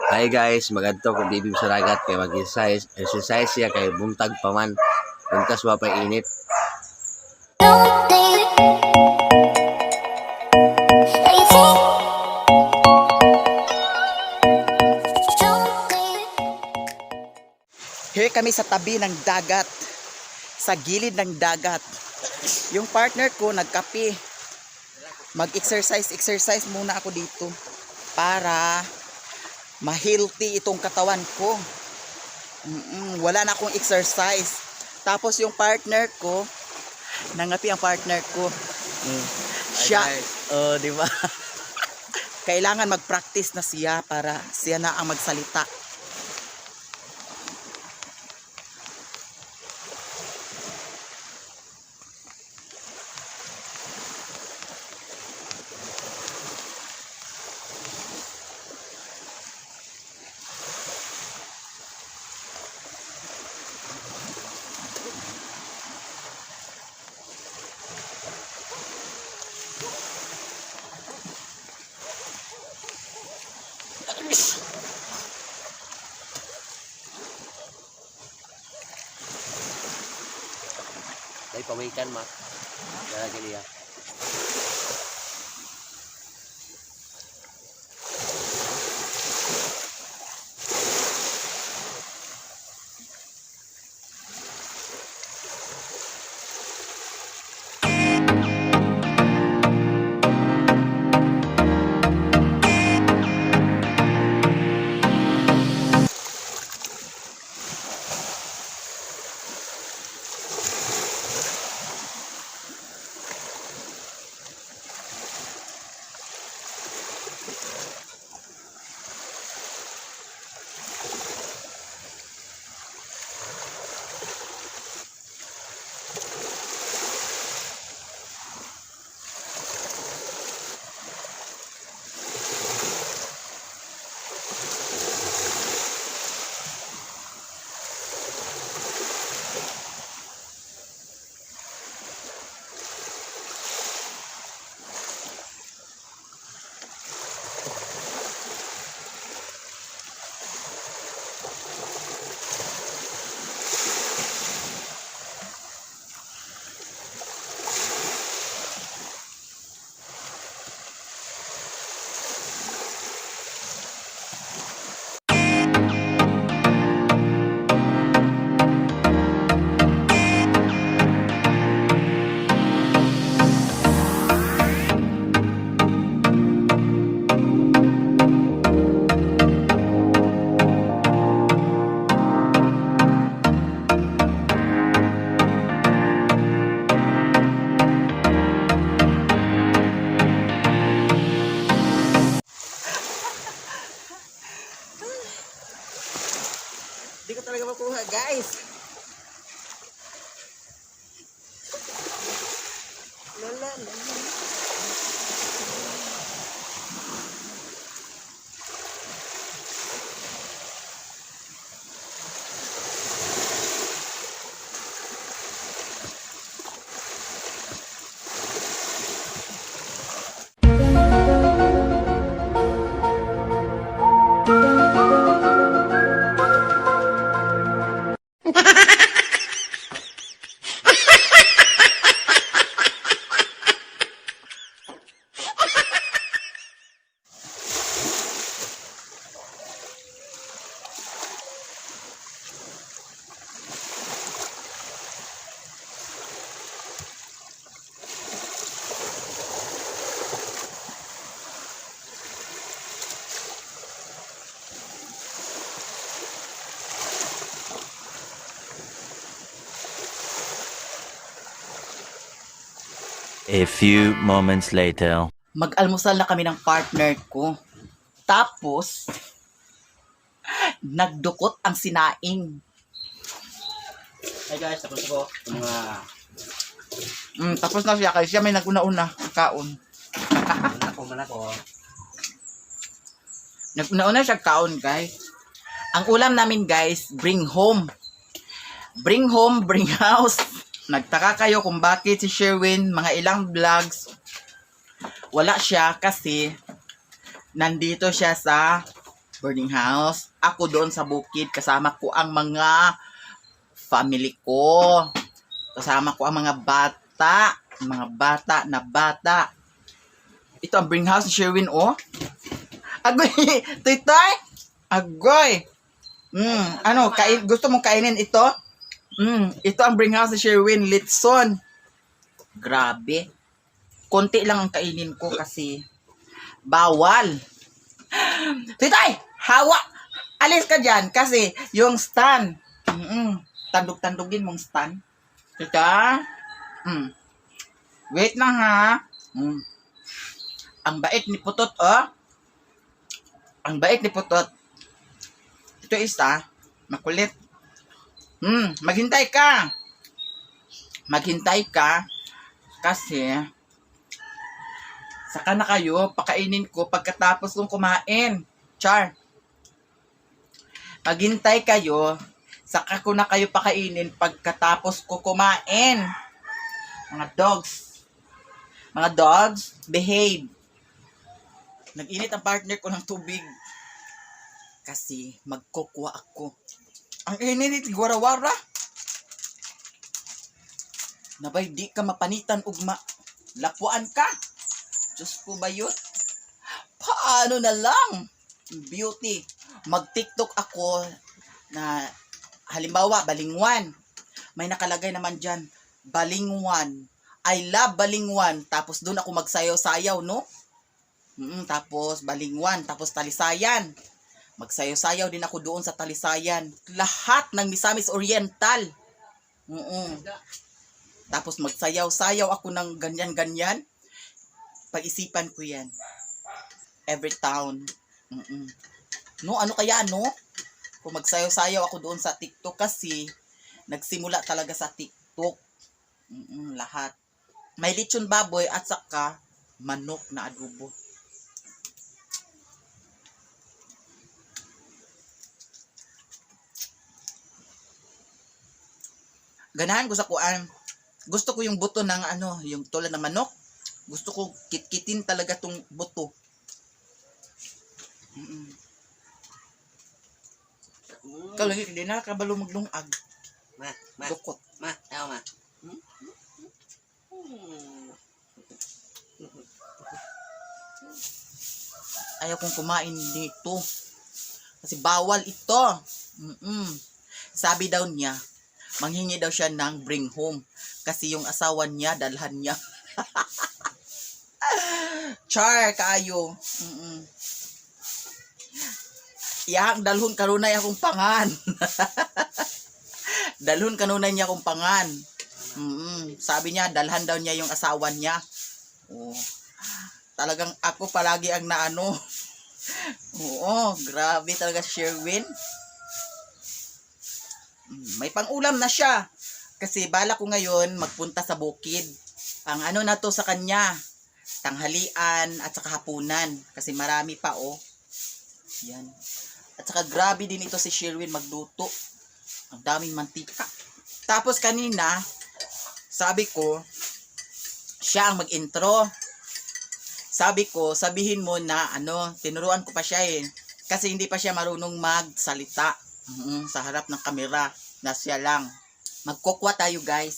Hi guys, magadto ko dibib sa dagat kay mag-exercise, exercise siya kay buntag pa man. Buntas wa pa init. Don't think that you think. Don't think. Here kami sa tabi ng dagat. Sa gilid ng dagat. Yung partner ko nagkape. Mag-exercise, exercise muna ako dito para ma-healthy itong katawan ko. Wala na akong exercise. Tapos yung partner ko, nangapi ang partner ko. Siya, oh, di ba? Kailangan mag-practice na siya para siya na ang magsalita. Dai pawikan ma. Dara gini ya. Hindi ko talaga makuha, guys. La, la, la, la. A few moments later. Mag-almusal na kami ng partner ko. Tapos, nagdukot ang sinaing. Hi guys, tapos ako yung mga Tapos na siya kasi siya may naguna-una kaon. ako man ako. Naguna-una siya kaon, guys. Ang ulam namin, guys, bring home. Bring home, bring house. Nagtaka kayo kung bakit si Sherwin, mga ilang vlogs, wala siya kasi nandito siya sa Burning house. Ako doon sa bukid, kasama ko ang mga family ko. Kasama ko ang mga bata. Mga bata na bata. Ito ang bring house ni Sherwin, oh. Agoy! Toy-toy! Agoy! Ano, kain, gusto mong kainin ito? Ito ang bring house ni Sherwin, litson. Grabe. Konti lang ang kainin ko kasi bawal. Titay! Hawa! Alis ka dyan kasi yung stand. Tandog-tandogin mong stand. Tita? Wait lang ha. Ang bait ni Putot, oh. Ang bait ni Putot. Ito isa, makulit. Maghintay ka. Maghintay ka kasi saka na kayo, pakainin ko pagkatapos kong kumain. Char. Maghintay kayo, saka ko na kayo pakainin pagkatapos ko kumain. Mga dogs. Mga dogs, behave. Nag-init ang partner ko ng tubig. Kasi magkukwa ako. Ang init, warawara. Nabay, di ka mapanitan ugma. Lapuan ka. Diyos ko ba yun? Paano na lang? Beauty. Mag-TikTok ako na halimbawa, balingwan. May nakalagay naman dyan, balingwan. I love balingwan. Tapos doon ako magsayaw-sayaw, no? Tapos balingwan, tapos talisayan. Magsayaw-sayaw din ako doon sa talisayan. Lahat ng Misamis Oriental. Tapos magsayaw-sayaw ako ng ganyan-ganyan. Pag-isipan ko yan. Every town. No, ano kaya, no? Kung magsayaw-sayaw ako doon sa TikTok kasi nagsimula talaga sa TikTok. Lahat. May lechon baboy at saka manok na adobo. Ganahan ko sa kuan. Gusto ko yung buto ng ano, yung tulad ng manok. Gusto ko kitkitin talaga tong buto. Ikaw lagi, hindi na kabalo maglungag. Ma, ma, Dukot. ma, ayaw ma. Ayaw kong kumain dito. Kasi bawal ito. Sabi daw niya, manghingi daw siya ng bring home. Kasi yung asawa niya, dalhan niya. Char, kaayo. Iyang dalhon kanunay akong pangan. Dalhon kanunay niya akong pangan. Sabi niya, dalhan daw niya yung asawa niya. Oh. Talagang ako palagi ang naano. Oo, grabe talaga si Sherwin. May pangulam na siya. Kasi bala ko ngayon magpunta sa bukid. Ang ano na to sa kanya, tanghalian at saka hapunan. Kasi marami pa oh. Yan. At saka grabe din ito si Sherwin magluto. Ang daming mantika. Tapos kanina, sabi ko, siya ang mag-intro. Sabi ko, sabihin mo na ano, tinuruan ko pa siya eh. Kasi hindi pa siya marunong magsalita sa harap ng kamera na siya lang. Magkukwa tayo, guys.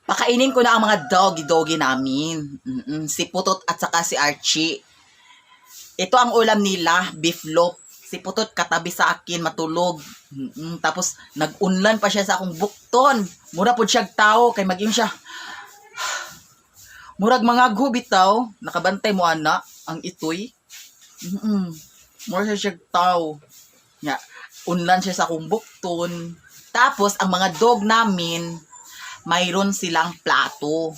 Pakainin ko na ang mga doggy-doggy namin. Si Putot at saka si Archie. Ito ang ulam nila, beef loaf. Si Putot katabi sa akin matulog. Tapos nag-unlan pa siya sa akong bukton. Mura pud siyag tao kay mag siya. Murag mga bitaw, nakabantay mo ana ang itoy. Mura siya siyag tao. Nya, unlan siya sa akong bukton. Tapos ang mga dog namin, mayroon silang plato.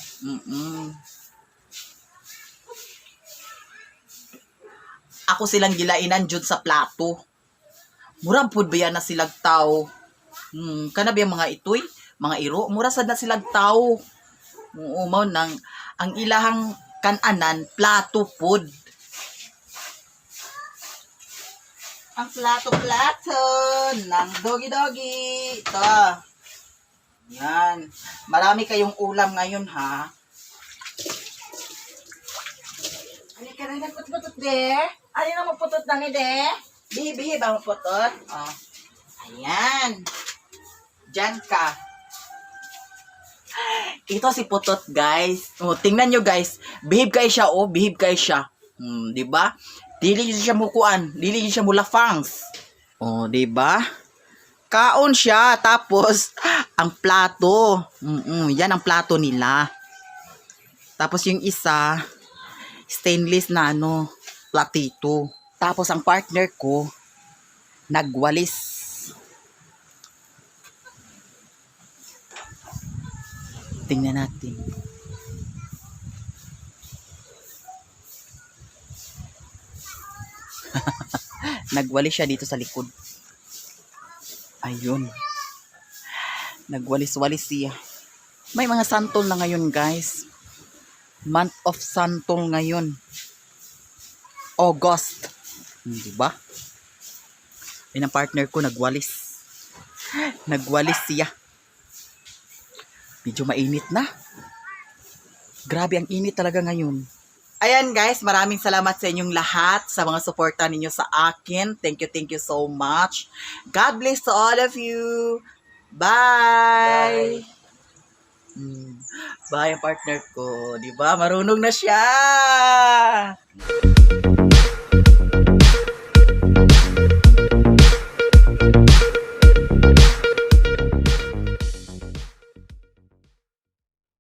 Ako silang gilainan jud sa plato. Murag pud ba yan na silag tao? Kana ba yung mga itoy, mga iro, mura sad na silag tao. Oo, mao nang ang ilahang kananan plato pud. Ang plato-plato ng doggy-doggy. Ito. Yan. Marami kayong ulam ngayon, ha? Halika na, nagputot de. Ano na magputot na ni de? Bihi-bihi ba magputot? Oh. Ayan. Diyan ka. Ito si Putot, guys. Oh, tingnan nyo, guys. Behave kay siya, oh. Behave kay siya. Di ba? Dili yun siya mukuan. Dili yun siya mulafangs. Oh, di ba? Kaon siya tapos ang plato. Yan ang plato nila. Tapos yung isa stainless na ano, platito. Tapos ang partner ko nagwalis. Tingnan natin. Nagwalis siya dito sa likod. Ayun. Nagwalis-walis siya. May mga santol na ngayon, guys. Month of santol ngayon. August. Di ba? Ayun ang partner ko, nagwalis. Nagwalis siya. Medyo mainit na. Grabe, ang init talaga ngayon. Ayan guys, maraming salamat sa inyong lahat sa mga suporta ninyo sa akin. Thank you so much. God bless to all of you. Bye! Bye. Bye, ang partner ko. Di ba? Marunong na siya!